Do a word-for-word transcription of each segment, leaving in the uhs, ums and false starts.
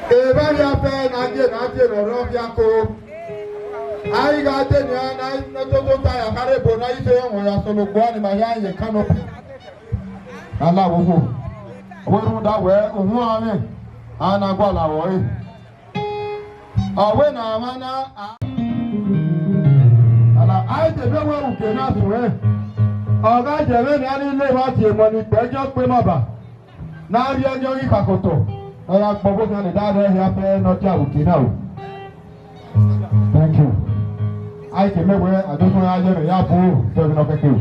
Evba hia fẹ ne a gie ne a tie ne ọ rre ọfia ko. A i gha denia ne a i nọ toto ta ya khare ebo ne a i se ọmwa ya solo gbuan ni ma hia ye canopy. Ala wo wo. Wẹ rhunmwuda wẹ uhunmwu amwẹ a na gualọ vbe ọre. Ọ wẹ ne a mwa na a. Ala a i te be wẹ uke na suẹn. Ọ gha jẹ vbene a ni le emwa tie emọ ni kpẹ jọ kpe ma ba. Ne a rhie ẹyọ ghi khakotọ, ọ ya kpọ ọvbokhan ne da rẹ hia fẹ ne ọ dia vbe uki na o. Thank you. A i ke mẹ wẹ a do sunu ya ye mwẹ ya bu fẹ vbe nọ kẹkẹ o.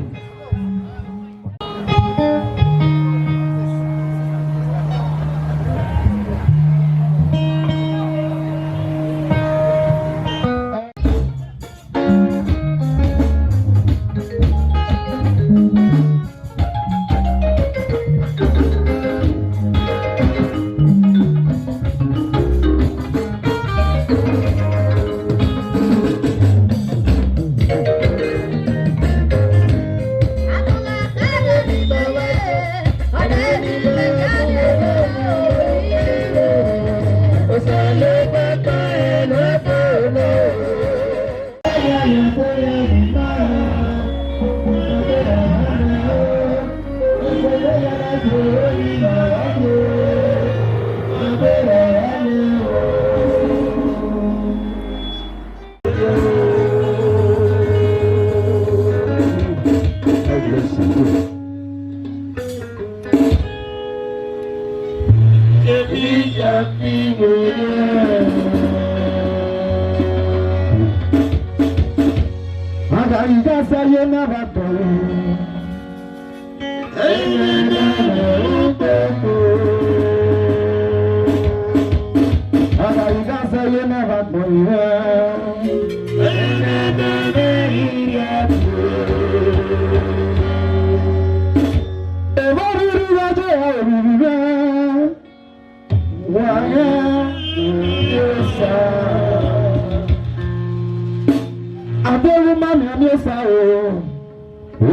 Abeghu ma miẹn miẹn esa o,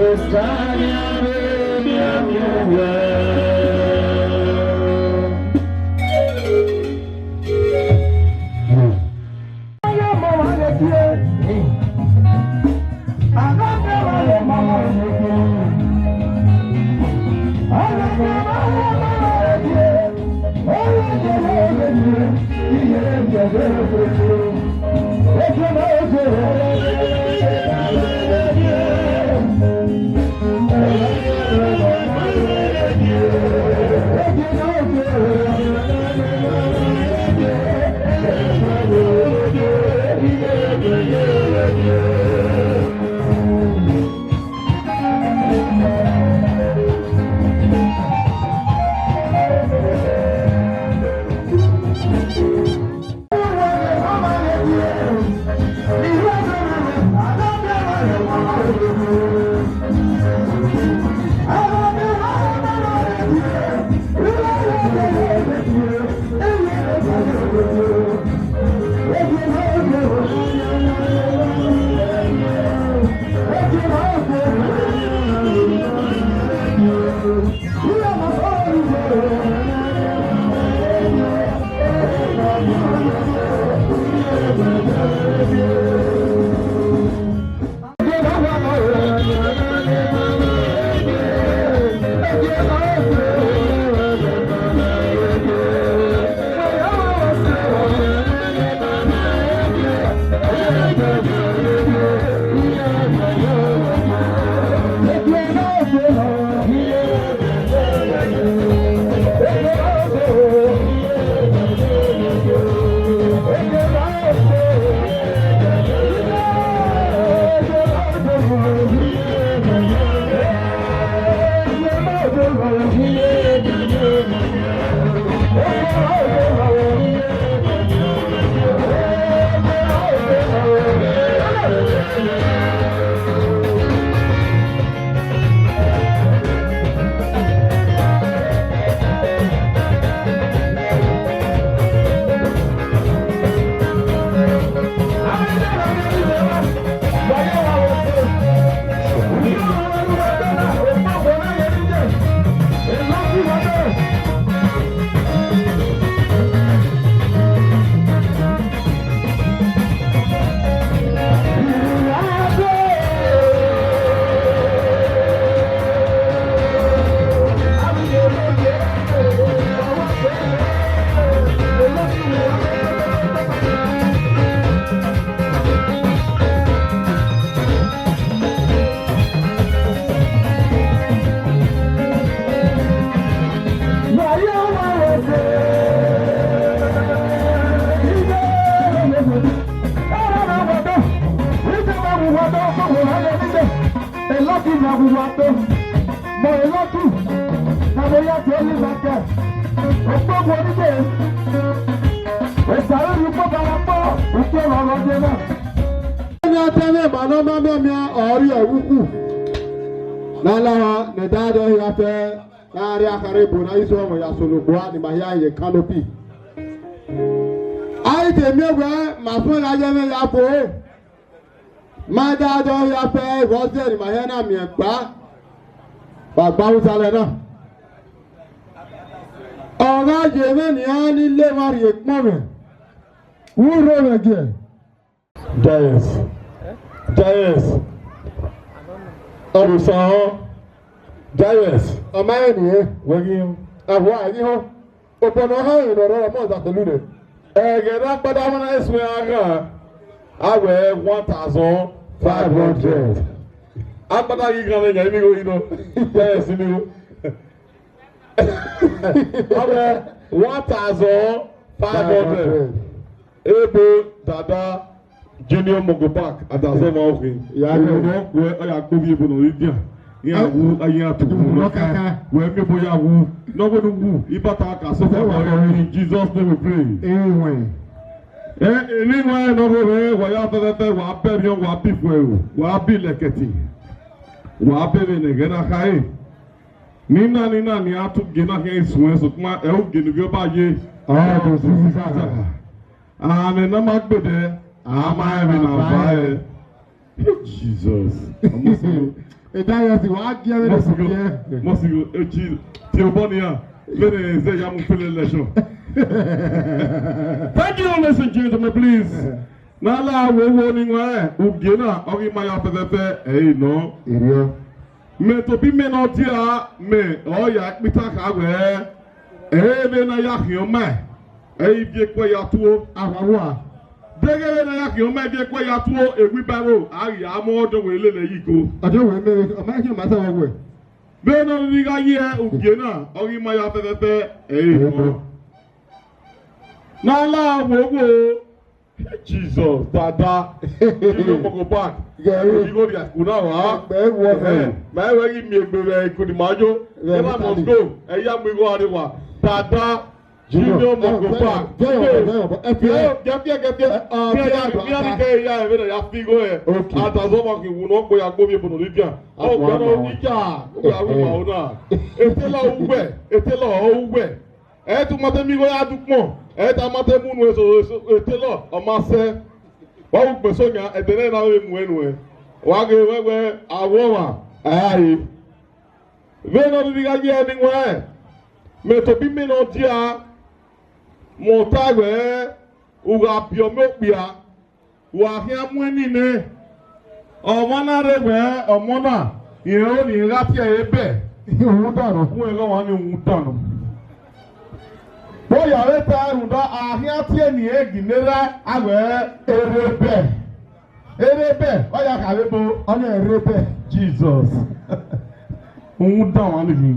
esa ne a vbe miẹn miẹn wẹ. Mọ elọtu, na vbe ya tuẹ ni ma kẹ. Okpogho ni de. Esa ru ukpo ba na kpọ, ukpo ọrọrọ de na. Ẹmwẹ ọtẹn mwẹ ma ne ọ ma mianmian, ọ rrie ẹvbo ukhu. Ne a la ha ne ẹdẹ adọ hia fẹ, ne a rrie akhara ebo ne a i sẹ ọmwa ya solo gua ne ima hia ye canopy. A i te miẹn wẹ ma suẹn gha ye ẹmwẹ ya fo. Ma da dọ hia fẹ vbe ọ zẹ ne ima hia na miẹn gba vbe agba Usalẹ na. Ọ gha ye mwẹ nian ni le emwa rhie ekpọnmwẹ, vbe u rho mwẹ giẹ. Darius, Darius, ọ rho sa họn. Darius, ọ ma rẹn niẹn. Wẹ ghi họn. Ẹhua, ẹ ghi họn. Obọ ne ọ họn ẹre ne ọ rrọọ, ọmọ ọdafẹn unu nẹ. Ẹghẹ ne agbada mwa na suẹn a ghan, a wẹ one thousand five hundred. Agbada ghi ghan vbe yan imi igho yi nọ. Yes, imi igho. A wẹ one thousand five hundred. Ebo dada Junior Mogo Park, adazọ ma okhin. Ya, ya. Ọ ya gbe ovbi ebo nọ rre dia. Iran wu, iran tu wu nọ kaka. Wẹ miẹn obọ ya wu. Ne ọ wẹ ne u wu, ibata ka so far for you. In Jesus' name we pray. Amen. Eh, emwi nọ rẹn ne ọ rre, wa ya fẹfẹfẹ, wa bẹrriọ, wa bi fuẹro, wa bi lẹkẹtin, wa bẹmwẹ ne ẹghẹ na khare. Nina, nina, ne a tu gie na khian suẹn, sokpan ẹ i gie ne ovbi ọba ye. Ọ, do ziza. Amẹ ne a ma gbẹdẹ, a ma rẹn vbe ne a va ẹre. Jesus. Mọsigho. Darius, wa gie vbe ne Mọsigho, Mọsigho, echi, tie obọ nian, vbene zẹ ya mu fele election. Thank you, ladies and gentlemen, please. Ne a la wo wo ni wan, ugie na, ọ ghi ma ya fẹfẹfẹ, ẹ i nọ. Iriọ. Mẹ tobọ imẹ ne ọ dia, mẹ ọ ya kpita kha wẹ, ẹ i vbe na ya khian ọmaẹn, ẹ i viọ ekuẹ ya tuo. Ahuahua. Deghẹ vbene a ya khian ọmaẹn viọ ekuẹ ya tuo, ewilbaro a ghi a mu ọdọ wẹ lele yi go. Ọdọ wẹ mẹ, ọ ma khian ọmaẹn sẹ vbe wẹ. Vbene ọ rhirhi gha ye ugie na, ọ ghi ma ya fẹfẹfẹ, ẹ i nọ. Ne a la wo wo. Jesus, dada. Junior Mogo Park. Gẹ̀rí. Igho rhia ku na wa. Ẹgbẹ́ wọ fẹ́. Mẹ wẹ ghi miẹn egbe vbe ikun ni ma yo. Ẹ na must go. Ẹ ya mu igho a rre wa. Dada. Junior Mogo Park. Gẹ̀rí, gẹ̀rí, gẹ̀rí. Ẹ fi ẹ. Gẹ̀rí, gẹ̀rí, gẹ̀rí. Ẹ, ọ, gẹ̀rí, gẹ̀rí, gẹ̀rí, gẹ̀rí, ya ẹvbo na ya fi igho ẹ. Okay. Adazọ ma khin wu nọ, kpo ya gbe ovbi ebo nọ ni dia. Ọ, ọmọ, gẹ̀rí, ọmọ. Ọ ni ya. Ọ ya wu ma ona. Etela uwẹ, etela uwẹ. Ẹ i tu ma te miẹn igho ya dukpọn, ẹ i ta ma te mu unu eso, eso, etela, ọ ma sẹ. Wa wu gbẹn eso yan, ẹdẹ nẹ na vbe mu ẹn nuẹn. Wa ghe wẹ wẹ, a ru ọmwa, ẹ ra re. Vbene ọ rhirhi gha ye ẹre ne I wẹẹ, mẹ tobọ imẹ ne ọ dia, mẹ ọ ta wẹẹ, u gha biẹ ọmọ okpia, wa khian mu ẹn nene, ọmwa na rre wẹẹ, ọmọ na, irẹn ọnii gha tie ẹre bẹ. Uhunmwu danọ. Wẹẹ ghe ọmwa ni uhunmwu danọ. Vbe ọ ya vbe ta rhunmwuda, a khian tie eni ẹre ginna erha, a wẹẹ, erha ebẹ. Erha ebẹ, ọ ya kha vbe ebo, ọ ni erha ebẹ. Jesus. Uhunmwu dan ọmwa nii.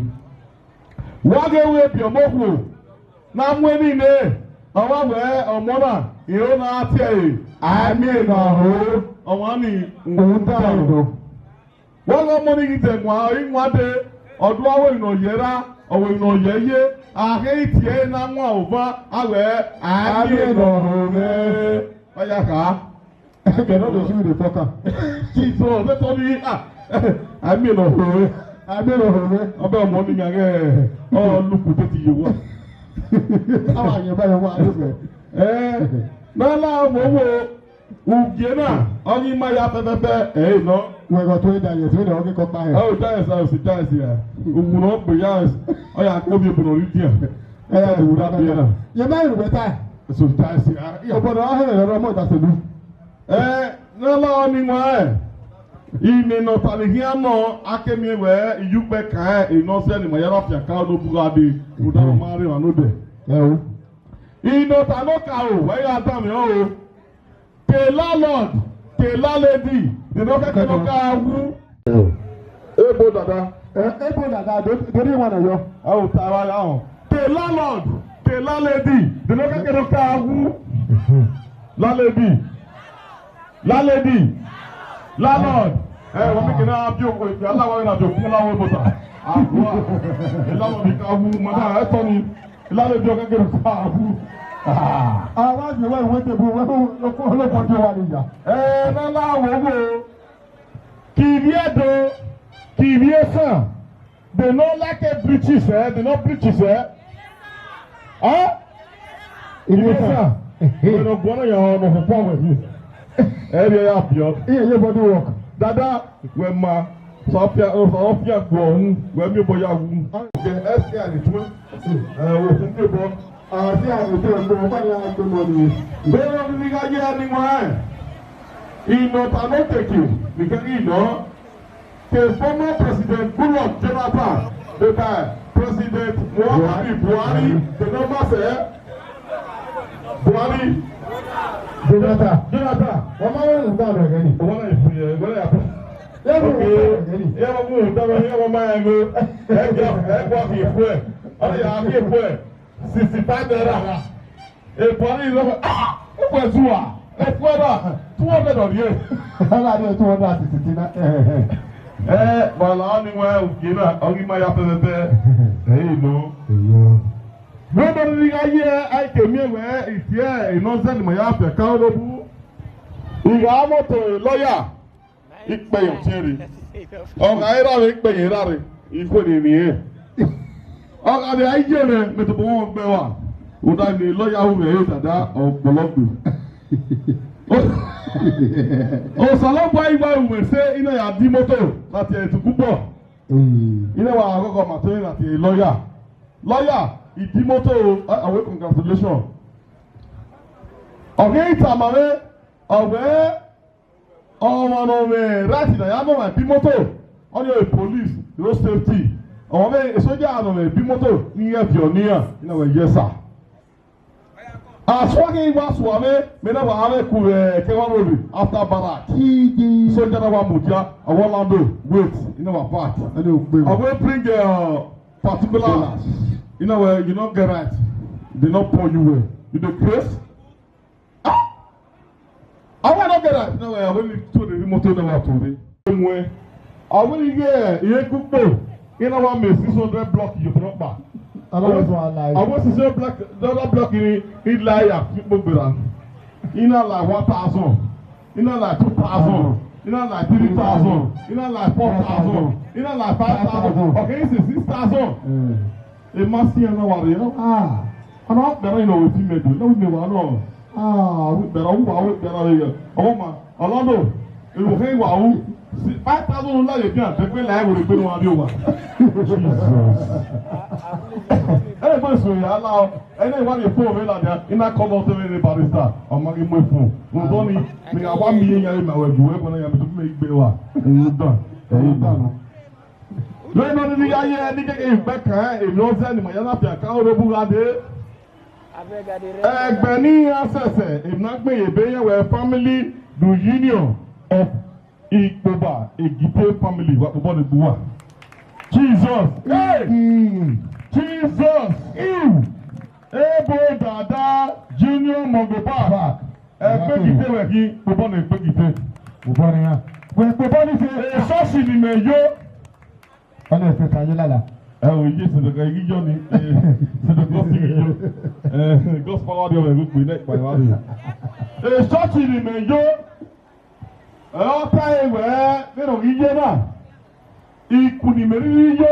Wa ghe ru ebi ọmọ okhuo, ne a mu ẹn nene, ọ wa wẹẹ ọmọ na, irẹn ọnii a tie ẹre, a miẹn ne ọ ho. Ọmwa nii, uhunmwu dan ọmwa. Wa ghe ọmọ ni ghi zẹ wan, ọ i wan dee, ọ do a wẹ emwi ne ọ yẹ ra, ọ wẹ emwi ne ọ yẹ ye, a keghi tie ẹre ne a wan ova, a wẹẹ, a miẹn ne ọ ho mwẹ. Ọ ya kha. Ẹgbẹ ne ọ do si vbe fucker. Jesus, let's all be, ah, a miẹn ne ọ ho mwẹ. A miẹn ne ọ ho mwẹ. Ọ bẹ ọmọ ni yan ghẹ, ọ luku te ti ye wa. Awa yẹn ba yẹn wa, ẹ. Eh, na la wo wo. Ugie na, ọ ghi ma ya fẹfẹfẹ, ẹ i nọ. Wẹ gha tuẹ da yẹ, tuẹ da ọ ghi kọ kpa hẹ. Ẹ o, da yẹ sa, o si da yẹ si ra. Ugbun ọ gbe ya, ọ ya kpo ovbi ebo ne ọ rhie idian. Ẹ ya do da biẹ na. Yẹ ma rhu wẹ ta. So da yẹ si ra. Obọ ne ọ hẹrẹ rẹ ọmọ da selu. Ẹ, ne ọ la ọnii wan ẹ. Ine ne ọ ta ne khian nọ, a ke miẹn wẹ, iyugbe kan ẹ, enọ sẹ ne ima ya na fian ka no bu gha dee. Rhunmwuda ma rre emwa nodẹ. Ẹ o. Ine ọ ta ne okaro, wẹ ya danmwẹ ọnrẹn o. The landlord, the landlady, de ne ọ kẹkẹ ne ọ ka wu. Ebo dada. Eh, ebo dada, do, do rhie wan na yọ. Ẹ o ta wa ya họn. The landlord, the landlady, de ne ọ kẹkẹ ne ọ ka wu. Landlady. Landlady. Landlord. Ẹ, wẹ mi kene a bi okhuo, ala wa na bi okhuo, ala wa bota. Agua. Ila wa bi ka wu, ma na, ẹ tọ ni. Ila le bi okhuo kere ka wu. Ah. A wa je wẹ wẹ te bu, wẹ ko, lo ko, lo ko je wa ni ya. Ẹ, na la wo wo. Kivbi Ẹdo, kivbi Esan, they no like bridges, eh? They no bridges, eh? Huh? Kivbi Esan. Wẹ ne ọ guọnọ yan ọmọ fọfọ wẹ ni. Ẹ rhie ya biọ. Iye ye body work. Dada, wẹ ma, sọfia, sọfia gbọ hu, wẹ mi obọ ya wu. Ẹ, ẹ si a ni tun. Ẹ, o fun ke bọ. Àti àgùntàn ẹ̀gbọ́n ọba ni a gbé mọ ni. Bẹ́ẹ̀ ni gha yẹ ni wọn ẹ̀. Ìnọ ta ló tètè nìkan ní ìnọ. The former President Goodluck Jonathan, the by President Muhammadu Buhari, the number sẹ Buhari. Jonathan. Jonathan. Wọ́n máa ń wọ́n mú gbàgbọ́ ẹ̀gẹ́ ni. Wọ́n náà ìfìyà, wọ́n náà yàtọ̀. Yẹ́n mú gbàgbọ́ ẹ̀gẹ́ ni. Yẹ́n mú gbàgbọ́ ẹ̀gẹ́ ni. Ẹ jẹ́ ẹ gbọ́ kì í fún ẹ. Ọ̀rẹ́ yà á kì í fún ẹ. Sixty-five naira. Ebọ ni lọ, ah, ó pẹ̀ zuwa, ẹ fún ẹ bá, two hundred ọ̀rẹ́. Ọlá ni two hundred àti sixty na. Ẹ, bàlá ni wọn ẹ òkè náà, ọgí máa ya pẹpẹpẹ. Ẹyìn nù. Mẹ́bẹ̀rẹ̀ ni a yẹ àìkè mi ẹ̀wẹ̀ ìtì ẹ̀ iná zẹ́ni mọ̀ ya fẹ̀ ká olóbu. Ìyá mọ́tò lọ́yà. Ikpẹyọ tiẹn rre. Ọ gha ra vbe ikpẹyọ ra rre, ikhuo ni rri ẹn. Ọ gha vbe a ye mwẹ, mẹ tobọ wọn gbe wa. Uda ni lọya ru mwẹ re dada ọkpọlọgbe. Osanobua i wa ru mwẹ sẹ, I na ya di imoto na tie etuku bọ. I na wa ghọghọ ma te na tie lọya. Lọya, I di imoto o, a, a wẹ congratulation. Ọ ghi tama mwẹ, ọ wẹ, ọmwa ne ọ mwẹ right na ya nọ mwẹ bi moto, ọnii ọre police, road safety. Ọ mwẹ esoja ne ọ mwẹ bi moto, ne iran viọ ne iran, I na wẹ yes sir. Asua keghi wa sua mwẹ, mẹ na wa mwẹ ku vbe Kewa Road after barrack. Soja na wa mudia, ọ wẹ Orlando, wait, I na wa park. Ọ wẹ bring, uh, particular, I na wẹ, you no get right, they no pour you well, you dey craze. Ah! Awa no get right now, eh, when we told the motor now to me. Mwe. Awa ni ye, ye kukpo. Ina wa me six hundred block you block ba. Awa six hundred block, the other block in, in Laya, people gbera. Ina like one thousand. Ina like two thousand. Ina like three thousand. Ina like four thousand. Ina like five thousand. Okay, it's six thousand. Ẹ ma si ẹn na wa rre, ah, ọna kpẹrẹ ina wẹ fi mẹ do, na wẹ mẹ wa nọ. Ah, wẹ kpẹrẹ, wẹ wa, wẹ kpẹrẹ rre. Ọmọ ma, Orlando, ẹ wẹ khe wa wu. Five thousand la ye bian, bẹgbe la ẹvbo regbe ne wa rrie owa. Jesus. Ẹ gbe so ya la, ẹ na wa rrie phone vbe ladian, I na call out vbe barrister, ọ ma ghi mu phone. Rhunmwuda ọnii, mẹ gha wa miẹn iran vbe ma wẹ ju ẹvbo na ya, mẹ tobọ mẹ gbe wa. Rhunmwuda, ẹ i da nọ. Vbene ọ rhirhi ya ye ẹre ne I keghi gbe kan emwi ọzẹ ne ima ya na fian ka oro bu gha dee. Ẹgbẹe ne iran sẹsẹ, emwi na gbẹn ye ebe iran wẹ Family Reunion of Ikpoba Egite Family, wa kpobọ ne egbe uwa. Jesus. Hey! Jesus. Ebo Dada Junior Mogoba. Ẹgbẹe Egite wẹ khin, kpobọ ne egbe Egite. Kpobọ ne iran. Wẹ kpobọ ni se. Esọsi ne imẹ yo. Ọnii ẹfe ta ye lala. Ẹ o, iye sẹdẹkẹ, igi jọ ni, eh, sẹdẹkẹ ọsi igi jọ. Eh, gospel wa di ọmọ ẹgbẹ ne ẹkpa wa rre. Eh, church ni mẹ yo. Ẹ, ọ ta e wẹ, vbene ọ ghi ye na, ikun ni mẹ rhirhi yo,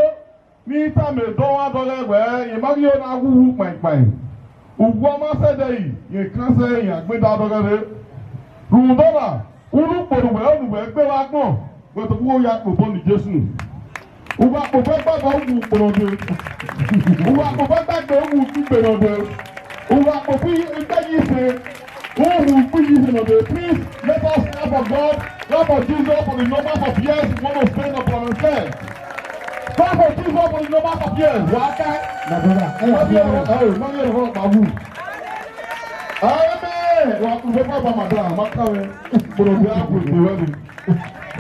ne I tama dọmwadọghẹ wẹ, I ma ghi yo na wu uwu kpaikpai. Uwu ọ ma sẹdẹ yi, rẹn kan sẹ iran gbẹn da dọghẹ rre. Rhunmwuda ọna, unu kporo wẹ, unu wẹ gbe vbe agbọn, wẹ tobọ uwu ya kpobọ ne Jesu. Uwa kpobọ ẹgbẹe uwu kporo dee. Uwa kpobọ ẹgbẹe uwu kpigbe nọ dee. Uwa kpobọ ẹgbẹe yi ise, uwu kpigbe yi ise nọ dee. Please, let us clap for God, clap for Jesus for the numbers of years we want to spend upon ourselves. Clap for Jesus for the numbers of years. Wa ka. Na brother, eh, Mami ọrọ, eh, mami ọrọ, babu. Amen. Wa ku fẹ pa madam, ma ka we. Kporo bi a ku ti we ni.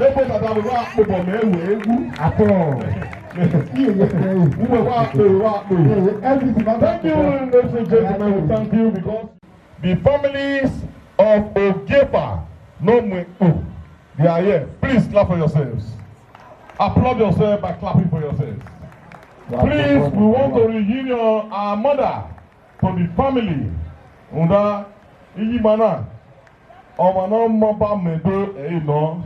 Ebo dada we wa kpobọ mẹ wẹ wu. Atọ. Iye ye fẹ. Uwe wa kpe, wa kpe. Everything. Thank you, ladies and gentlemen. We thank you because the families of Ogefa no mu ekpo. They are here. Please clap for yourselves. Applaud yourself by clapping for yourselves. Please, we want to reunion our mother to the family. Rhunmwuda, iye ima na, ọmwa ne ọ mọ ba mẹ do ẹre nọ.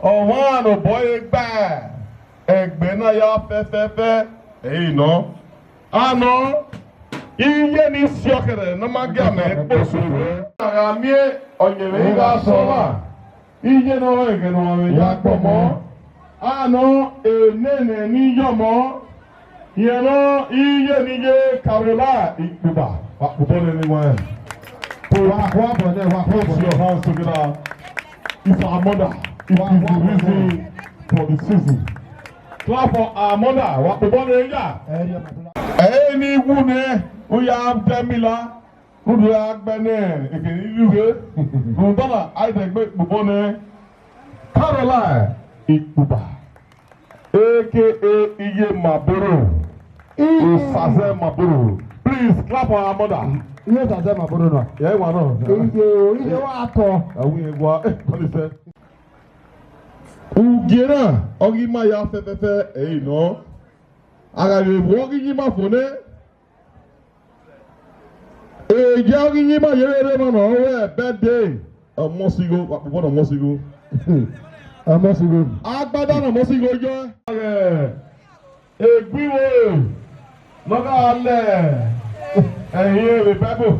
Ọmwa ne obọ ẹre gba ẹgbẹ na ya fẹfẹfẹ ẹre nọ. Anọ, iye ni si ọkẹrẹ ne ọ ma gie amẹ kposo vbe. A gha miẹn ọyẹnmwẹ gha sẹ ọmwa. Iye ne ọ rẹn ẹghẹ ne ọmwa mwẹ ya kpọ mọ. Anọ, enẹnẹ ni yọ mọ. Rẹn nọ, iye ni ye Caroline Ikpuba, wa kpobọ nẹ ni wa. Wa khuabọ nẹ, wa khuabọ nẹ. Put your hands together. It's our mother. It is the reason for the season. Clap for our mother. Wa kpobọ nẹ ya. Ẹ i re ọmọ tó la. Ẹ i re ni wu nẹ, u ya dẹ mi la. Rhunmwuda a gbe nẹ ekene iye ughe, rhunmwuda na, a i dẹ egbe kpobọ nẹ, Caroline Ikpuba, A K A Iye Maboro, Osazẹ Maboro. Please clap for our mother. Iye Osazẹ Maboro na. Ẹ wa nọ. Iye o, iye wa tọ. Awi wa, eh, what is that? Ugie na, ọ ghi ma ya fẹfẹfẹ, ẹre nọ. A gha vbe vbuọ ghi yi ima fo nẹ. Eya ghi yi ima yevbe rre emwa ne ọ re birthday. Ọmọ sigho, wa kpobọ ne ọmọ sigho. Ọmọ sigho. Agbada ne ọmọ sigho yọ. Egbe iwo ne ọ gha lẹ ẹre vbe Bible.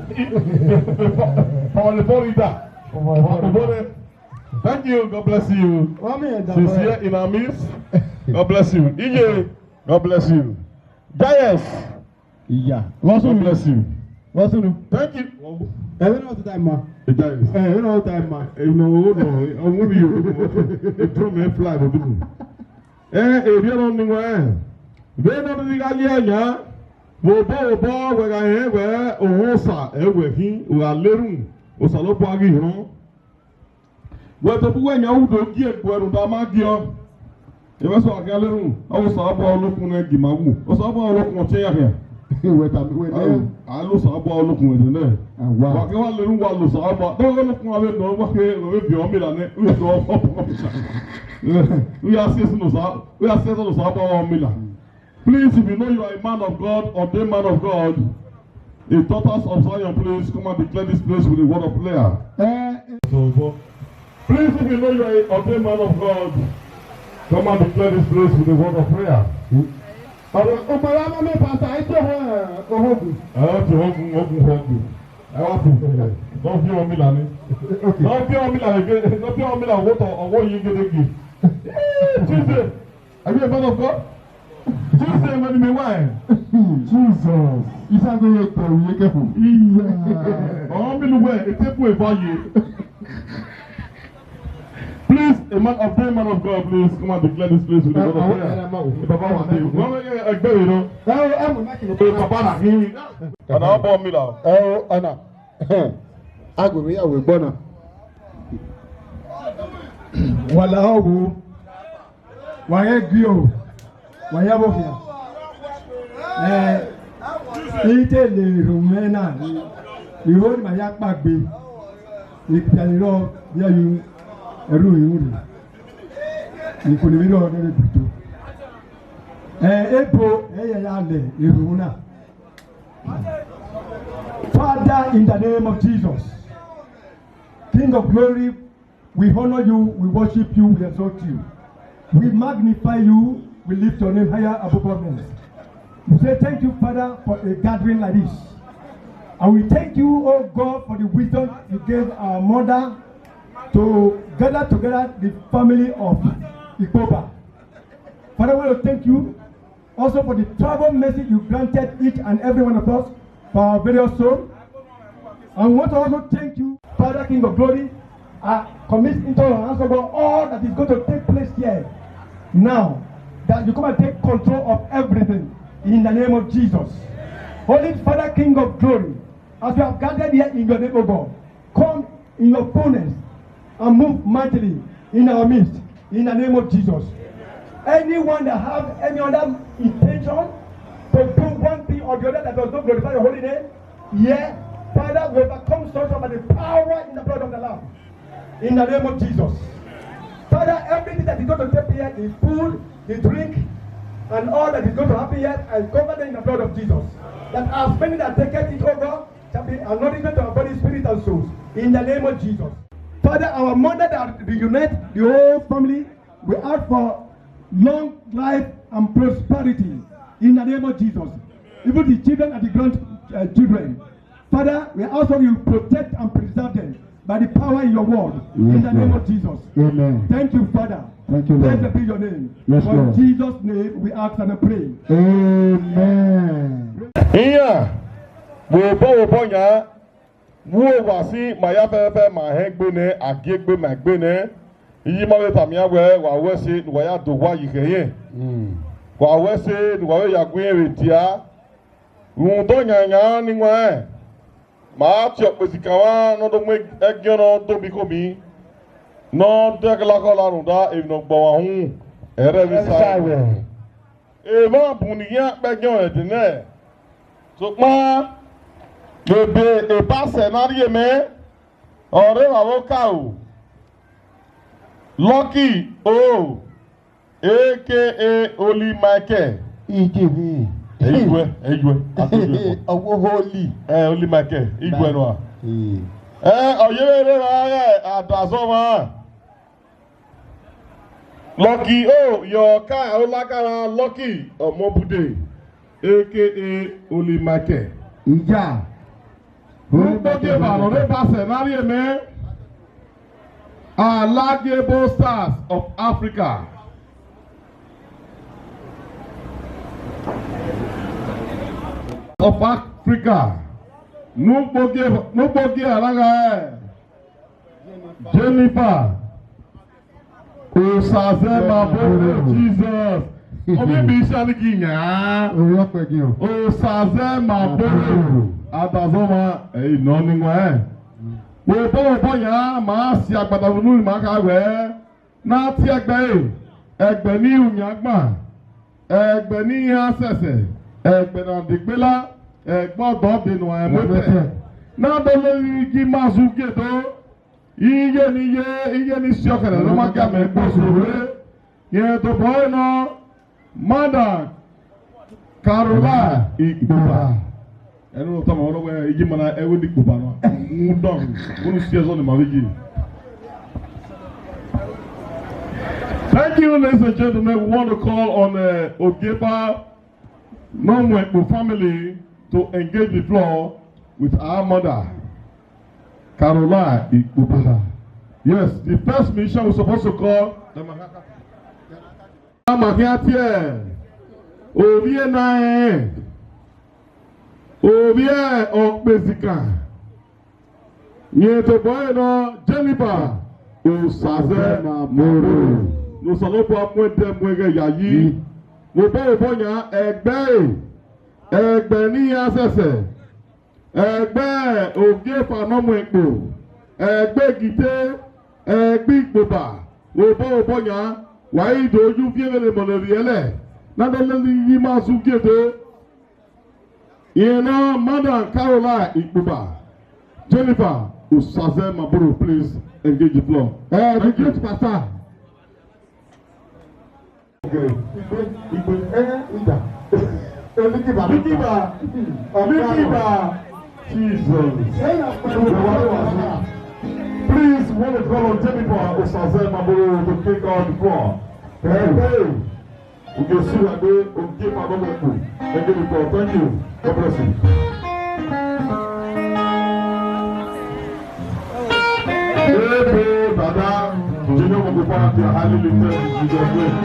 Paul Paul Rita. Wa kpobọ nẹ. Thank you. God bless you. Since here in our midst. God bless you. Iye, God bless you. Giants. Iya. God bless you. Vbọ sunu? Thank you. Ẹvbo na ọtẹta ima. Giants. Ẹvbo na ọtẹta ima. Ẹ, no, no, no. Ọmọ mi yo. Drone mẹ fly vbe odugbo. Ẹ, erriọ nọ ni wẹ. Vbene ọ ghi gha ye yan. Vbe obọ obọ wẹ gha rẹn wẹ ohan Osa ẹ wẹ khin, u gha lerhun, Osanobua ghi họn. Wẹ tobọ uwẹ yan u do gie egbe rhunmwuda ma gie ọ. Emwa eso a khian lerhun, ọ Osanobua olokun nẹ gie ima wu. Osanobua olokun ọtiẹn ya khian. Wẹ tama wẹ nẹ. A lo Osanobua olokun ẹdẹ nẹ. Awa. Wa ke wa lerhun wa lo Osanobua. Dọghe olokun avbe nọ wa ke vbe viọ mila nẹ, u do. U ya si esi ne Osa, u ya si esi ne Osanobua wa mila. Please, if you know you are a man of God, ordained man of God, a daughters of Zion, please come and declare this place with a word of prayer. Eh, eh. So, but please, if you know you are an ordained man of God, come and declare this place with a word of prayer. Ọ̀rọ̀ ọmọ ya máa mẹ́ pàṣẹ àìsí ọ̀hún ọ̀hún. Ẹ ti ọ̀hún ọ̀hún ọ̀hún. Ẹ wá fún un. Don't be on me, Lani. Okay. Don't be on me like again. Don't be on me like what or what you get again. Jesus. Are you a man of God? Jesus, when me why? Jesus. Is that going to be careful? Yeah. Oh, me the way. It take away value. Please, a man of God, man of God, please come and declare this place with the word of prayer. Baba wa de. Wọ́n yẹ ẹgbẹ́ yìí lọ. Ẹ o, ẹ mú máìkì lọ. Ẹ bàbá rà kí. Ọ̀nà ọ̀bọ mi là. Ẹ o, ọ̀nà. Agbègbè yàwó gbọ́ náà. Wàlá ọ̀wọ́. Wa ghẹ gie o, wa ya vbe okhian. Ẹ, I te le rhunmwuda na, I ho ne ima ya kpaegbe, I pian rrọọ ya ye ẹrhu iwinna, I khulo emwi rrọọ ne ẹre buto. Ẹ, ebo ẹ ya ya lẹ erhunmwu na. Father, in the name of Jesus, King of glory, we honor you, we worship you, we exalt you. We magnify you, we lift your name higher above all names. We say thank you, Father, for a gathering like this. And we thank you, oh God, for the wisdom you gave our mother to gather together the family of Ikpoba. Father, we want to thank you also for the travel mercy you granted each and every one of us for our various souls. And we want to also thank you, Father King of Glory, I commit into your hands, O God, all that is going to take place here now, that you come and take control of everything in the name of Jesus. Holy Father King of Glory, as we have gathered here in your name, O God, come in your fullness and move mightily in our midst in the name of Jesus. Anyone that have any other intention to do one thing or the other that does not glorify your holy name, yeah, Father, we overcome such by the power in the blood of the Lamb. In the name of Jesus. Father, everything that is going to take here, the food, the drink, and all that is going to happen here, I cover them in the blood of Jesus. That as many that take it, oh God, shall be anointed to our body, spirit, and souls. In the name of Jesus. Father, our mother that reunite the whole family, we ask for long life and prosperity in the name of Jesus. Even the children and the grandchildren. Father, we ask that you protect and preserve them by the power in your word. In the name of Jesus. Amen. Thank you, Father. Thank you, Lord. Blessed be your name. Yes, Lord. For in Jesus' name we ask and pray. Amen. Iran, vbe obọ vbe obọ yan, vbe owa sin ma ya fẹfẹfẹ ma hẹn egbe nẹ, a gie egbe ma egbe nẹ. Iye ima vbe tama iran wẹẹ, wa ru ẹse ne uwa ya do owa ye ikẹyẹn. Wa ru ẹse ne uwa vbe ya gu irẹn vbe dia. Rhunmwuda ọyannyan ni wan rẹn, ma tie ọkpesi kan mwa ne ọ do mu ẹgiọnrẹn do miẹn ikhomi, ne ọ dẹghe la khọ la rhunmwuda emwi ne ọ gbe ọmwa uhunmwu, ẹrẹ vbe sa ẹre. Emwa bun ne iran kpẹgiọn ẹdẹ nẹ, sokpan vbe ebe ebasẹ ne a rhie mẹ, ọre evbavbokaro Lucky O, A K A Holy Michael. Ijevbe. Ẹ i juẹ, ẹ i juẹ, a to juẹ. Ọwọ Holy. Ẹ, Holy Michael, i juẹ nua. Ee. Ẹ, ọ yevbe rre evba ghẹ adazọ mwa. Lucky O, yọ ka, ọ la ka ra Lucky Ọmọbude, A K A Holy Michael. Ija. Holy Michael. Rhunmwuda ọghe evbasẹ ne a rhie mẹ, Alagebo Stars of Africa. Of Africa. Ne ugbo gie, ne ugbo gie a na gha ẹe. Jennifer Osazemaboro, Jesus. Ọ vbe miẹn isan ni ghi yan. Oya ọkpẹgiọn. Osazemaboro. Adazọ mwa, ẹ i nọ ni wan. Vbe obọ obọ yan, ma si agbada vbe unu ma kha wẹẹ, ne a tie ẹgbẹe ẹre, ẹgbẹe ne iran gba, ẹgbẹe ne iran sẹsẹ, ẹgbẹe ne a degbe la, ẹgbẹe ọdọ de ne uan ẹmwẹ otọ. Ne a do lele iye ima zẹ ugie do, iye ne iye, iye ne I si ọkẹrẹ ne ọ ma gie amẹ ẹgbẹe osẹe rre. Rẹn tobọ ẹre nọ, Madam Caroline Ikpoba. Ẹne ọ tama ọrọ wẹẹ, iye ima na ẹvbo ne Ikpoba nọ. Rhunmwuda, unu si ẹzọ ne ima vbe ye. Thank you, ladies and gentlemen. We want to call on, uh, Ogieba Nomuekpo family to engage the floor with our mother, Caroline Ikpoba. Yes, the first musician we supposed to call. Ama khian tie, ovbi ẹre na rẹn, ovbi ọkpẹzikan, rẹn tobọ ẹre nọ, Jennifer Osazemaboro. Ne Osanobua mu ẹdẹ mu ẹghẹ yayi. Vbe obọ obọ yan, ẹgbẹe, ẹgbẹe ne iran sẹsẹ, ẹgbẹe Ogieba Nomuekpo, ẹgbẹe Egite, ẹgbẹe Ikpoba, vbe obọ obọ yan, wa i do ye uvie vbene emọ ne ọ rhie ẹlẹ, ne a do lele iye ima zẹ ugie do. Rẹn nọ, Madam Caroline Ikpoba, Jennifer Osazemaboro, please engage the floor. Eh, the great pastor. Okay. Igbe, igbe, eh, ida. Eh, Likiba, Likiba, Likiba. Jesus. Please, we want to call on Jennifer Osazemaboro to take out the floor. Hey, hey. We can see that way. Okay, Father, we thank you. Thank you, Lord. Thank you. God bless you. Ebo dada, junior moko pa ti a highly lifted in Jesus' name.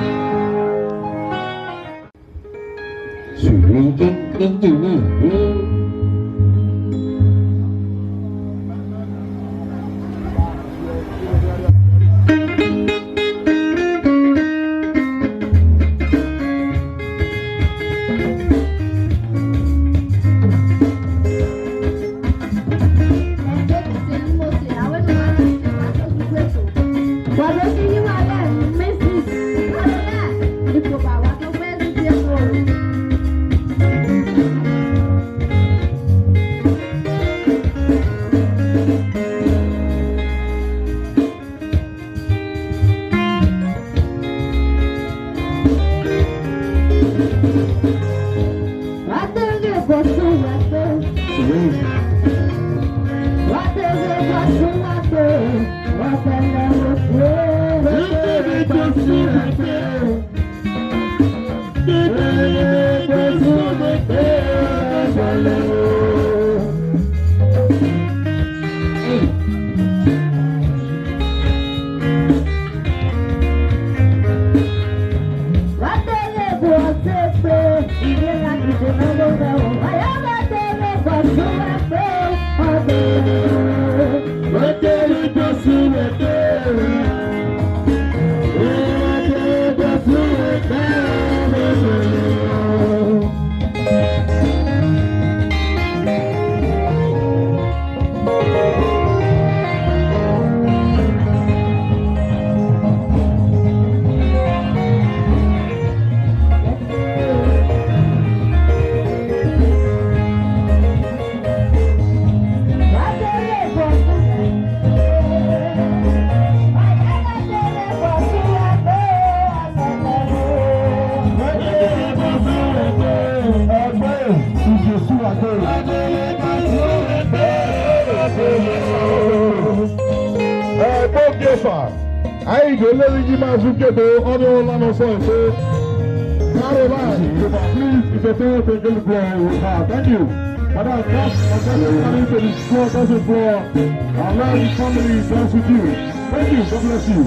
Ẹgbẹe ogieva, a i do lele iye ima zẹ ugie do, ọnii ọre ọ la ne ọ sẹ ẹse. Caroline, please, if you tell us to give glory, we can. Thank you. Madam, come, come, come into the floor, dance the floor. Allow the family dance with you. Thank you. God bless you.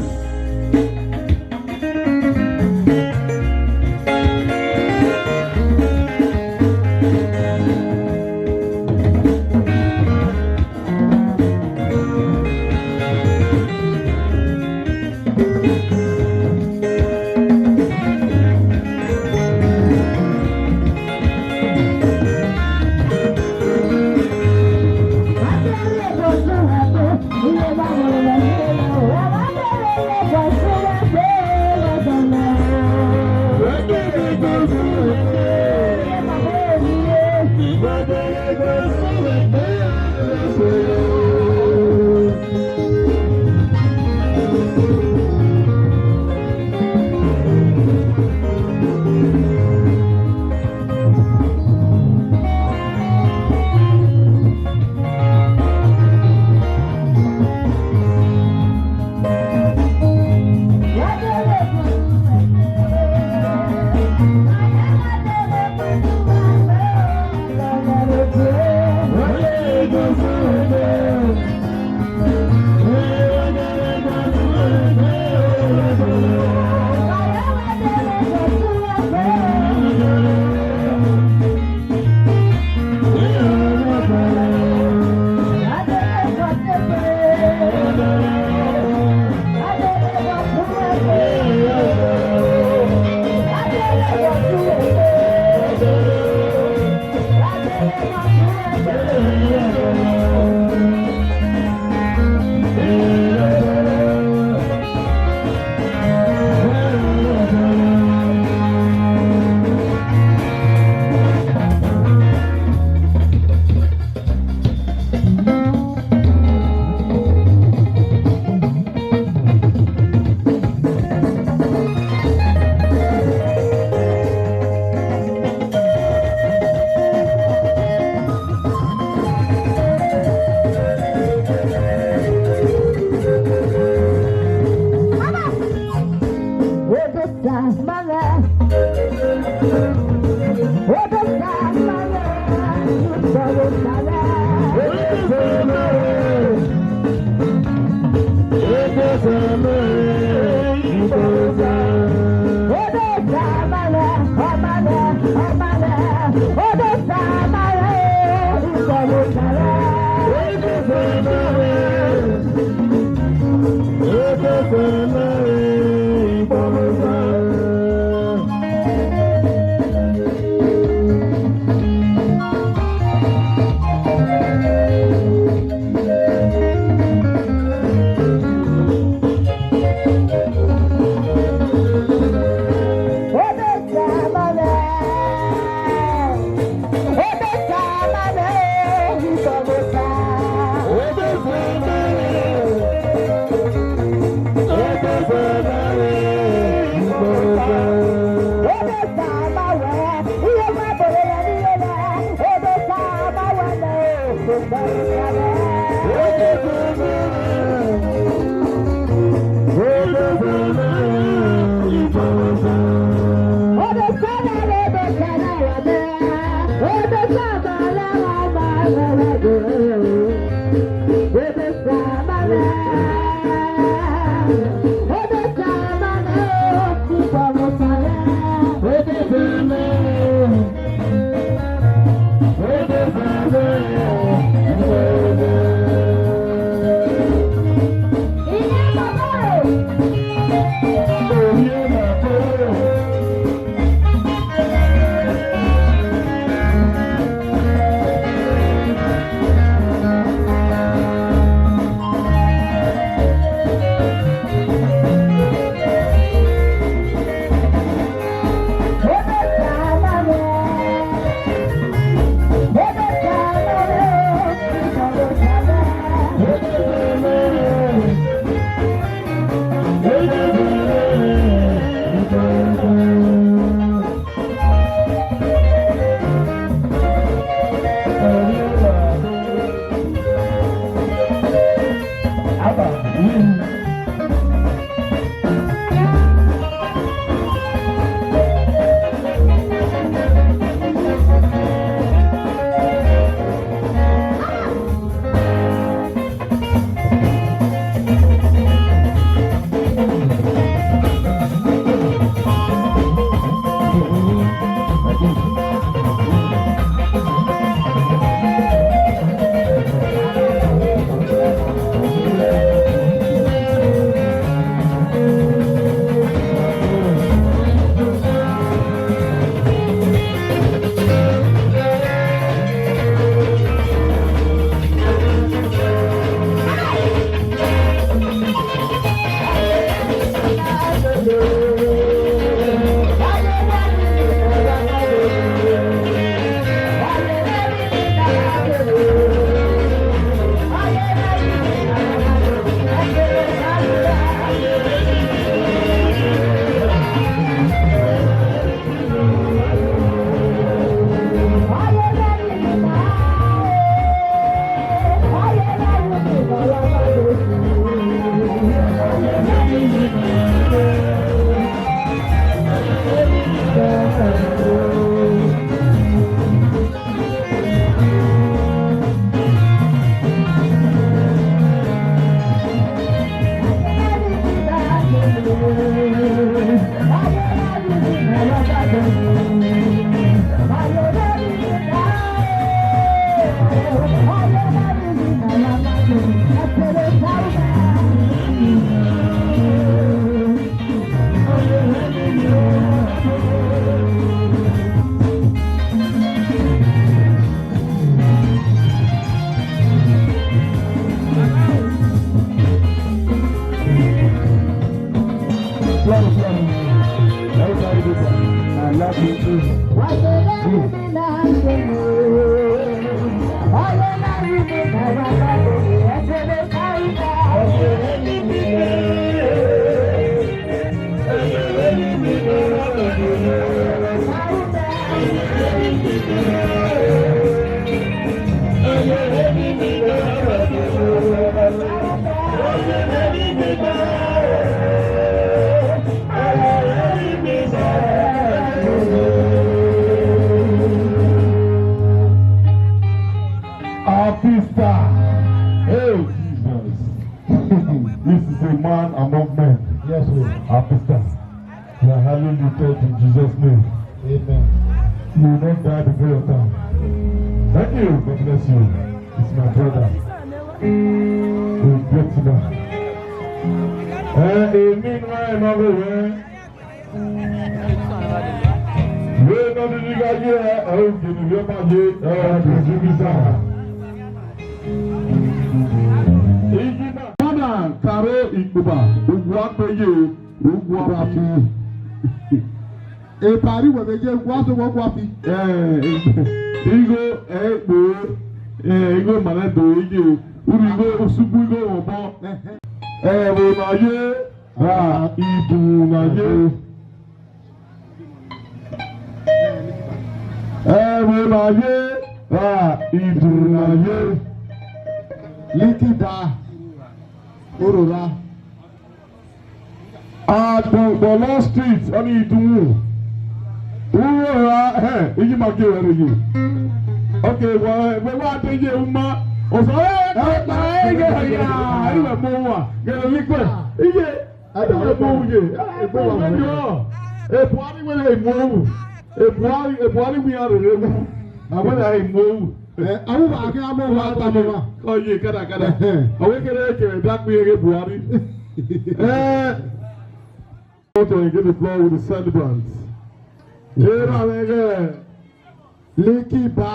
Artista. Hey, Jesus. This is a man among men. Yes, sir. Artista. We are highly lifted in Jesus' name. Amen. You will not die before your time. Thank you. God bless you. It's my brother. We get to that. Eh, èmi nọ ẹ ma vbe rẹ. Vbene ọ dede gha ye, ẹ, ogene vbe ọma ye, ẹ, ọ dede vbe izara. Igi na. Father, karo ikpoba, uwa kpeye, uwa fi. Epari wẹ vbe ye, uwa so wẹ uwa fi. Eh, igho, eh, ekpo, eh, igho ma na do ye, uru igho, usugbu igho obọ. Eh, vbe ma ye, ra ibu na ye. Ẹ vbe ma ye, Ba idunna ye, Likida, Urora. Agbọngbọlọ Street, ọnii idunmwu. Urora, hẹ, iyi ma gie wẹ rre ye. Ok, wẹ, wẹ wa de ye uma. Ọsọ, ẹ, ẹ, ẹ, ẹ, ẹ, ẹ, iwẹ mu owa, gẹrẹ likpẹ. Iye, ẹ, ẹ, ẹ, mu owu ye. Ẹ, ẹ, ẹ, ẹ, Buhari wẹ ne mu owu. E Buhari, e Buhari wẹ iran rere wu. A wẹ na mu owu. Eh, a wu ba a kẹ a mu owu a ta mu owa. Oh, yeah, kada, kada. Ẹhẹn. A wẹ kẹrẹ kẹrẹ da kpe ye Buhari. Eh, want to give the floor with the celebrants. Era vbe ghe. Likiba.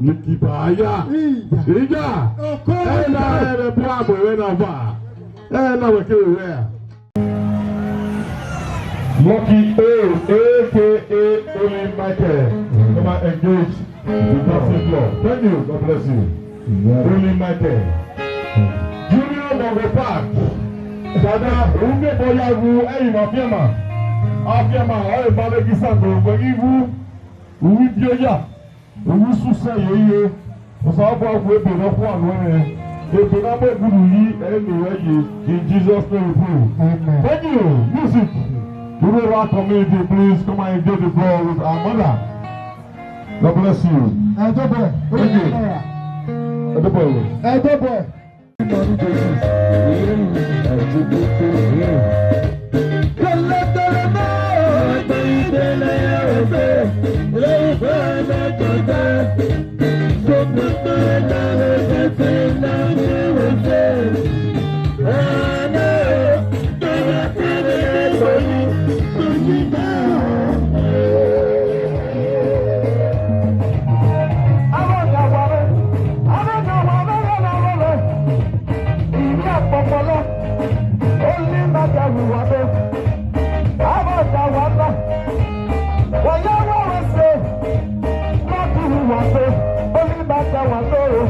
Likiba, ya. Iya. Iya. Oko. Ẹ na ẹ vbe bu agbọn vbe na va. Ẹ na wẹ kere wẹ a. Lucky A, A K A Holy Michael. Come and engage the dancing floor. Thank you. God bless you. Holy Michael. Junior Mongo Park. Dada, u miẹn obọ ya wu ẹrinmwi afianma. Afianma, ọ re ma vbe ghi sa do, wẹ ghi wu, u wi bi oya. Uwu isusẹ ye ye, Osanobua wu ebe ne ọ khuan nuẹn mwẹ, ebe ne a mu egudu yi ẹre ne I re ye, in Jesus' name we pray. Amen. Thank you. Music. Urora community, please come and enjoy the floor with our mother. God bless you. Ẹdọbọ. Thank you. Ẹdọbọ. Ẹdọbọ. Iri akpọkpọlọ, Holy Michael wa be. Aba da wa ba. Wa ya wa wa se. Ma kuru wa se. Holy Michael wa be o.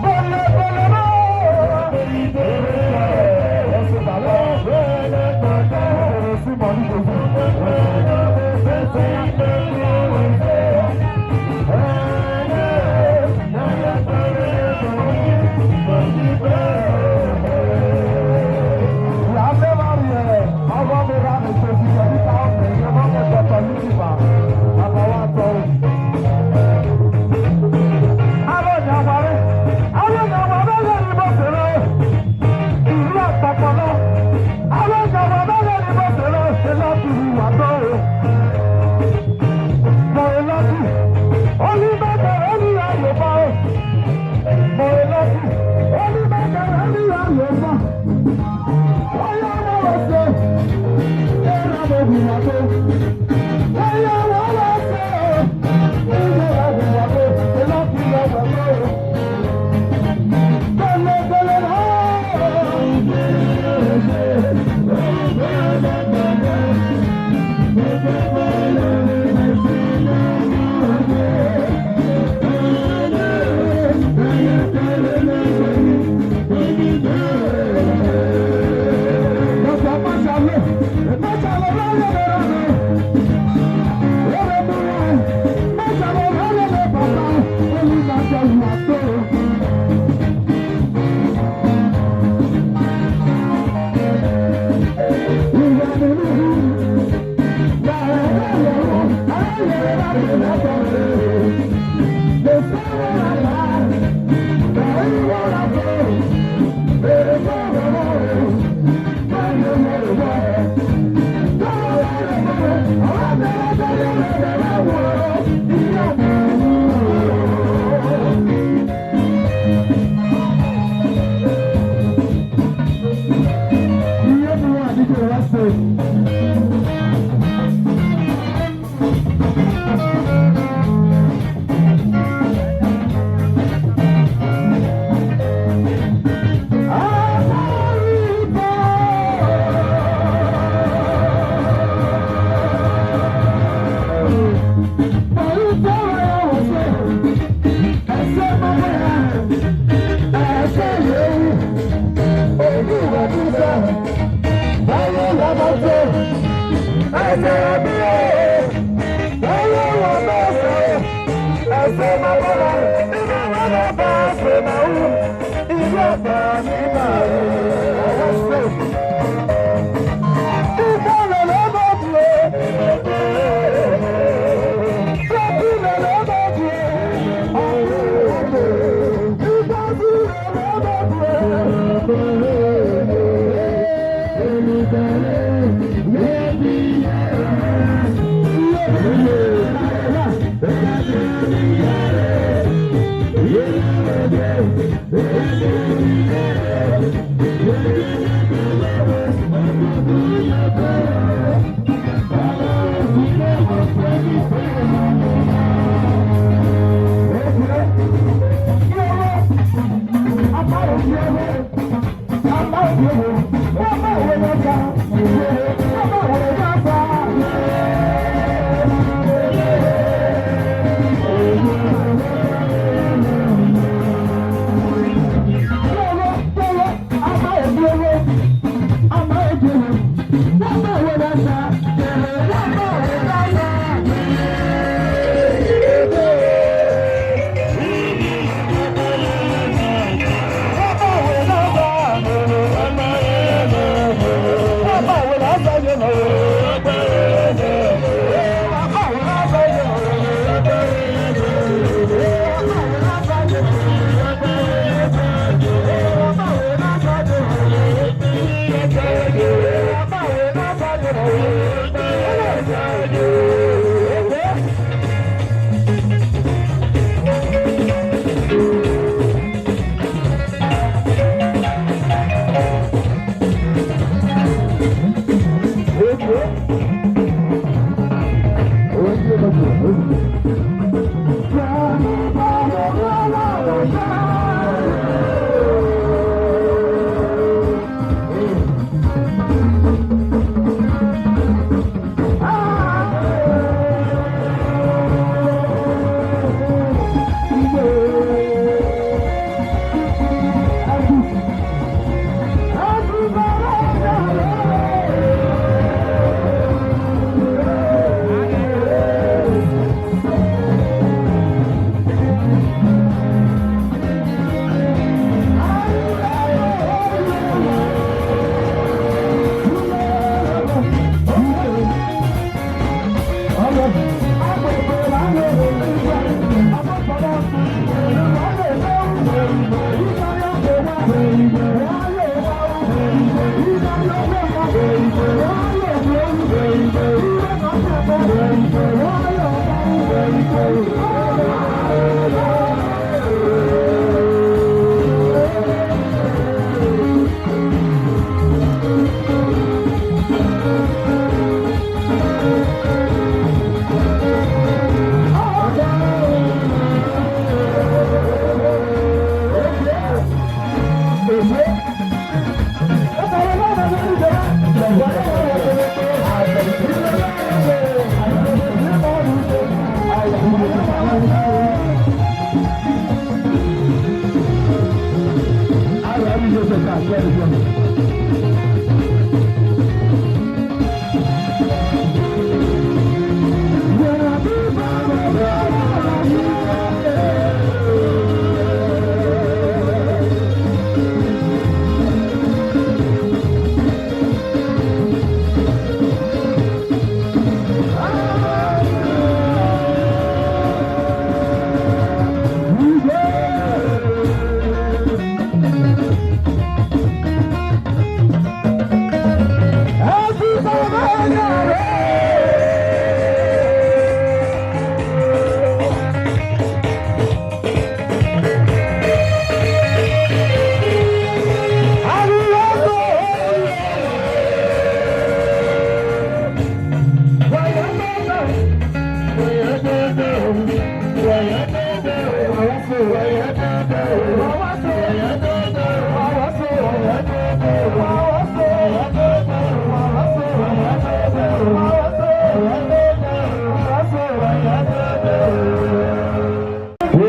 Bele, bele, bele. Vbe obọ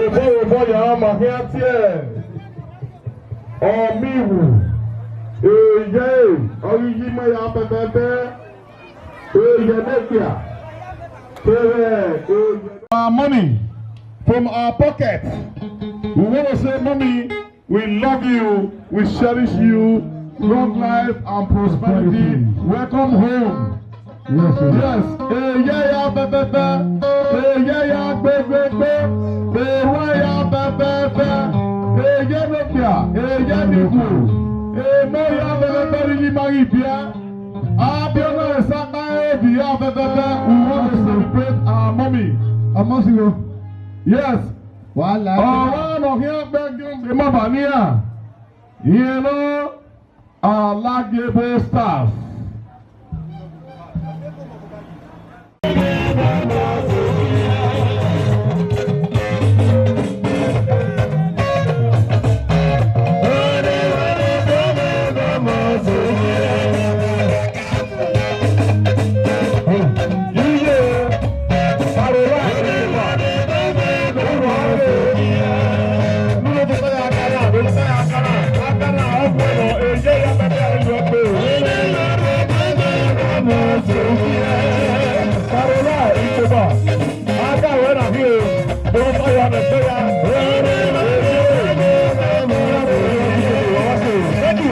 vbe obọ ya ma khian tie ọmiwhu, eyẹ ọghe iye ima ya bẹbẹbẹ, eyẹ ne ẹgbia kevbe eyẹ. Our money, From our pocket, we want to say, Mommy, we love you, we cherish you. Long life and prosperity. Welcome home. Yes, sir. Yes. Eya ya pẹpẹpẹ. Eya ya gbẹgbẹgbẹ. Ewa ya pẹpẹpẹ. Eya nọkpia. Eya nikun. Emọ ya pẹpẹpẹ ni yi ma ghi biẹ. Abiọna Esakpa Ebi ya pẹpẹpẹ. We want to celebrate our mommy. Amọsigho. Yes. Wàhálà. Ọmwa ne ọ khian gbe gie ma ba nian. Irẹn nọ, Aladiebo Stars. Thank you.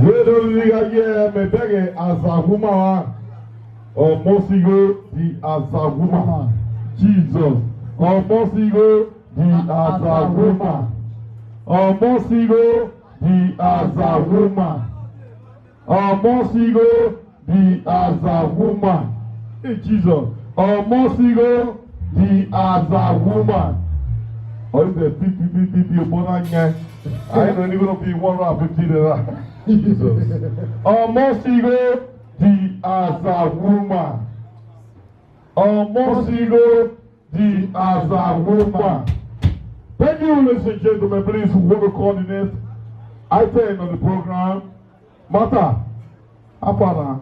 Wẹ do ghi gha ye mẹ bẹghe Azaghu ma ra, ọmọ sigho the Azaghu ma. Jesus, ọmọ sigho the Azaghu ma. Ọmọ sigho the Azaghu ma. Ọmọ sigho the Azaghu ma. Hey, Jesus. Ọmọ sigho the Azaghu ma. Ọ i zẹ pipipipipi obọ na yan. I know you gonna be one hundred fifty naira. Jesus. Ọmọ sigho the Azaghu ma. Ọmọ sigho the Azaghu ma. Thank you, ladies and gentlemen. Please, we want to call the next item on the program. Martha, how far now?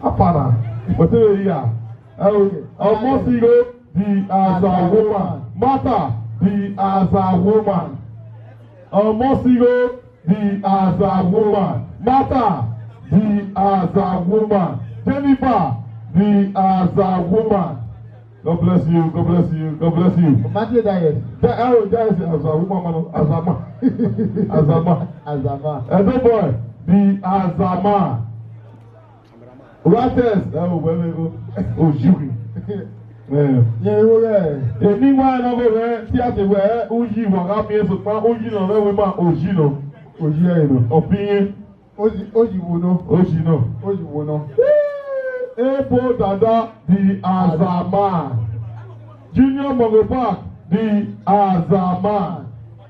How far now? Whatever you are. Okay. Ọmọ sigho the Azaghu ma. Martha, the Azaghu ma. Ọmọ sigho the Azaghu ma. Martha, the Azaghu ma. Jennifer, the Azaghu ma. God bless you, God bless you, God bless you. Matthew Diet. Da-, oh, Diet, Azaghu ma, man, Azama. Azama. Azama. Edo boy, the Azama. Rates, ẹ o, wẹ vbe o, o ju. Ẹ. Ye wo rẹ. Eni wa na vbe rẹ, ti a te wẹ, uyi wa gha miẹn, sokpan uyi nọ rẹ wẹ ma, oji nọ. Oji ẹ nọ. Ọpiyẹn. Oji, oji wo nọ. Oji nọ. Oji wo nọ. Ebo Dada the Azama. Junior Mongo Park the Azama.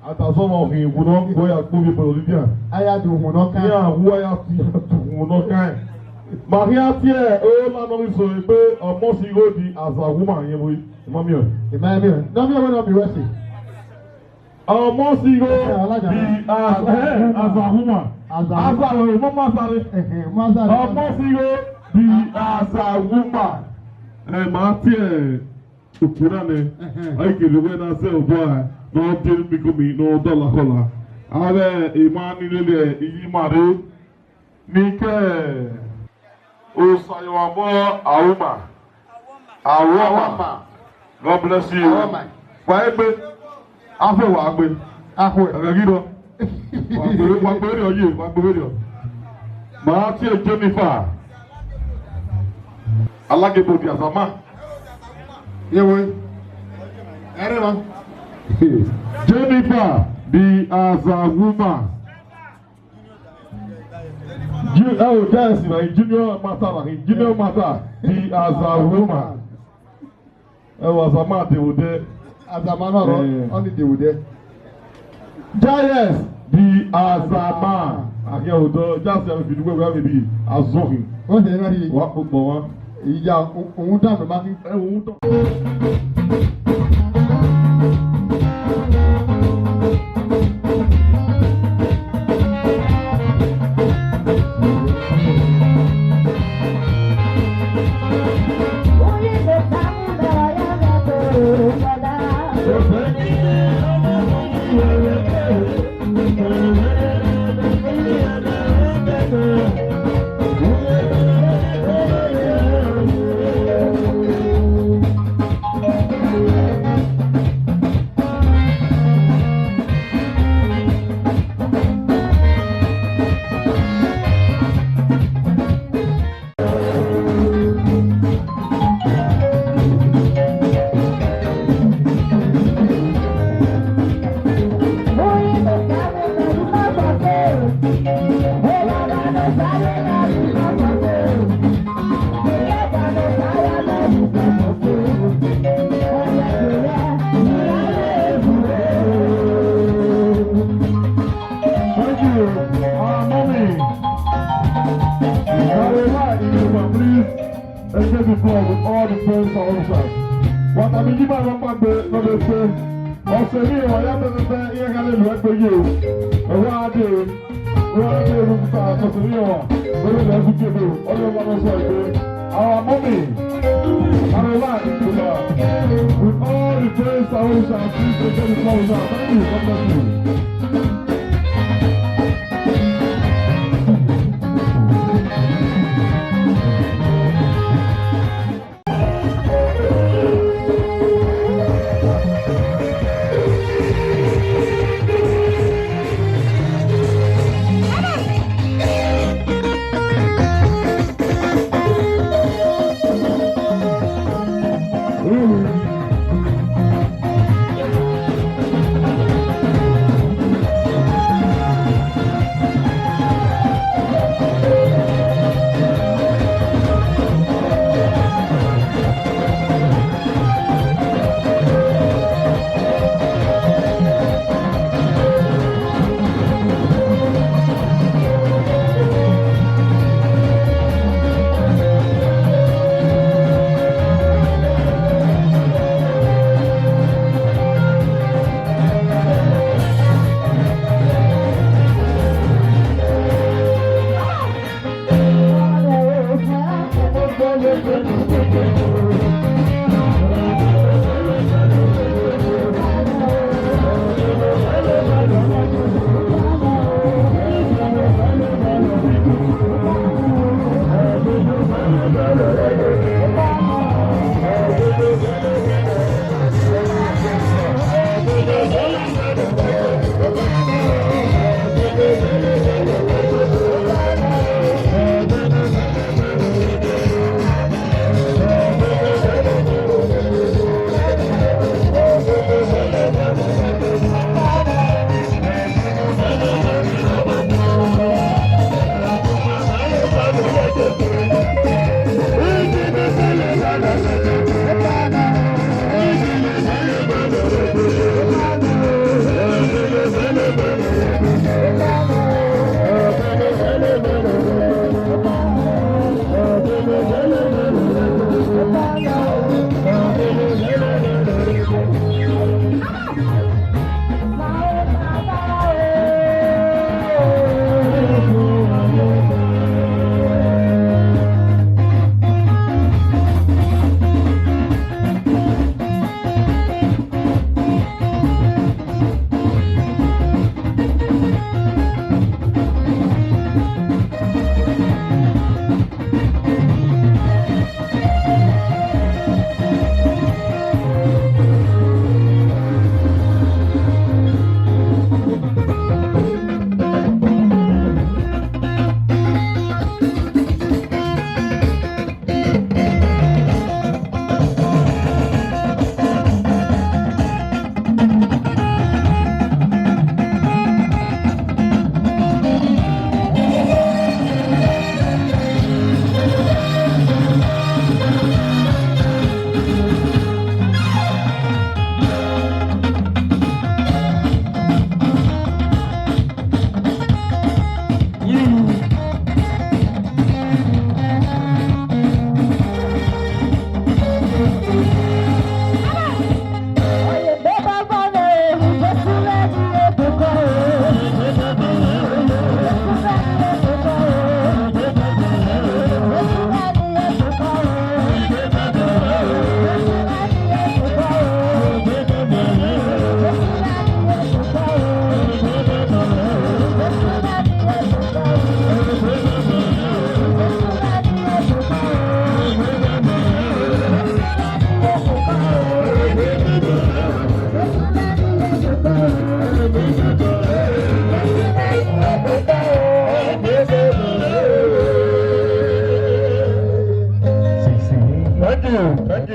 Atazọ ọmọ hin vbe nọ gbe ya kpo vbe bọlọ Libya. Aya du uhun nọ kan. Iran wu aya ti du uhun nọ kan. Ma khian tie o la nọ ghi so egbe ọmọ si igho the Azawuma yẹn vbe. Imami o. Imami o. Nọ mi o, nọ mi wẹ si. Ọmọ si igho the Azawuma. Azawuma. Azawuma. Ọmọ si igho the Azawuma. Ẹ ma tie okpona nẹ. Ẹhẹn. Ọ i kele wẹ na zẹ obọ a, ne ọ de enu mi ko mi, ne ọ dọla khọla. Avbe emwa ni lele iyi ma rre, ni ke Osayọmwabọ Auma. Auma. God bless you. Auma. Wa egbe. Afẹ wa gbe. Afẹ. Ẹgbẹ ghi rọ. Wa gbe, wa gbe rriọ ye, wa gbe rriọ. Ma tie Jennifer. Alagebo the Azama. Ye we. Ẹrẹ ma. Jennifer the Azawuma. Ju-, oh, Jaiye na, junior master na, junior master the Azawuma. Ẹ wa Azama de wo dẹ. Azama na rọ, eh, ọ ni de wo dẹ. Jaiye the Azama. Akẹ odọ, Jaiye a fi dugbe wa mi bi azọ hin. Wọ́n ṣe náà yìí. Wa kpokpọ wa. Ìyá òun dànù máa fi. Ẹ òun dàn. Thank you. Our mommy. Our wife, please. Let's take the floor with all the praise and worship. Wa tama iye ma rhọkpa gbe ne ọ vbe fe. Ọse emwi ọmwa ya pẹpẹpẹ, iran gha lele uẹ gbe ye o. Ẹ wa dee, wa dee rhunmwuda ọse emwi ọmwa, vbene ọ lẹ ẹzọ ikebe, ọ lẹ ọmwa ne ọ zẹ egbe. Our mommy, our wife, with all the praise and worship, please take the floor with us. Thank you. God bless you. Thank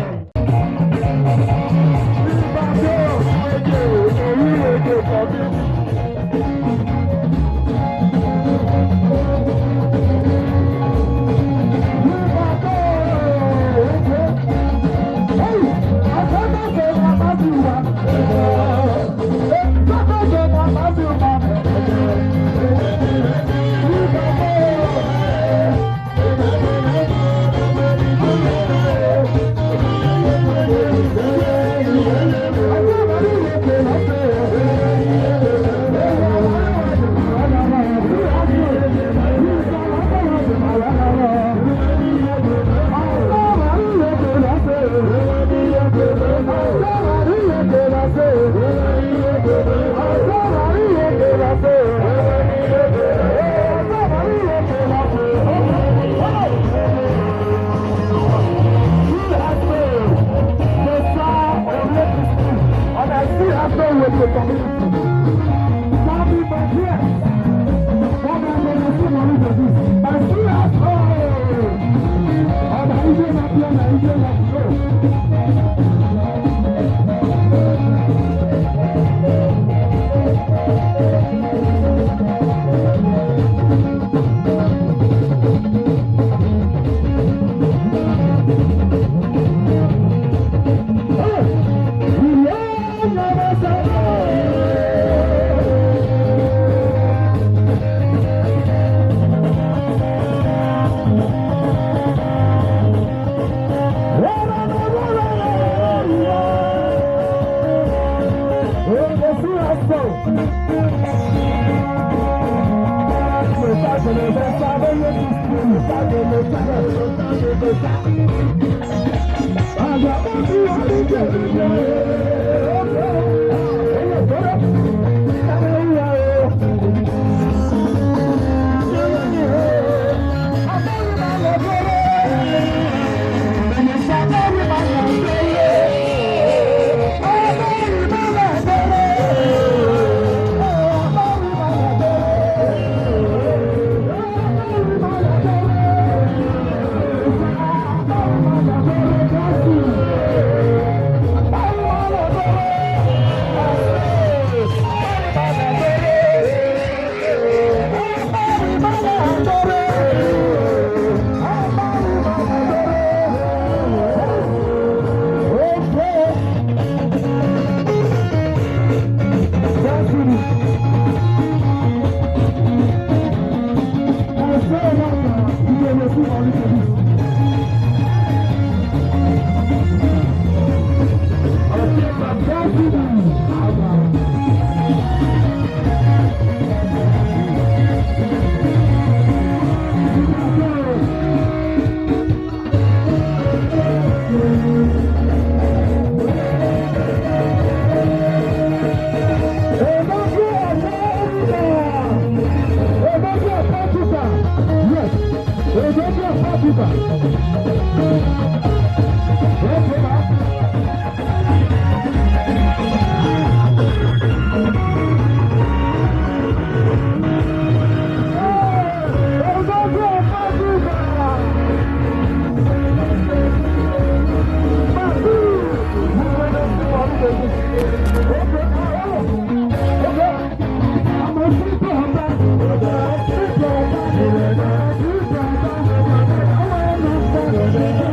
you.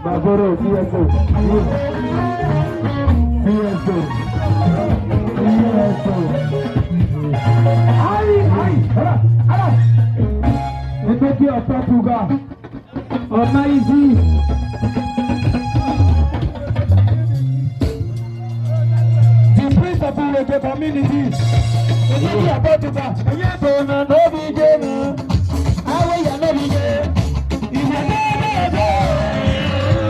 Magoro, P S O. P S O. P S O. Ai, ai, ara, ara. Emekia Ọpatuga. Ọna izi. The prince of Urhobo community. Emekia Ọpatuga. Ẹyẹ tó na no bi je na. Awe ya no bi je. Ìyá náà bẹ̀rẹ̀ bẹ́ẹ̀.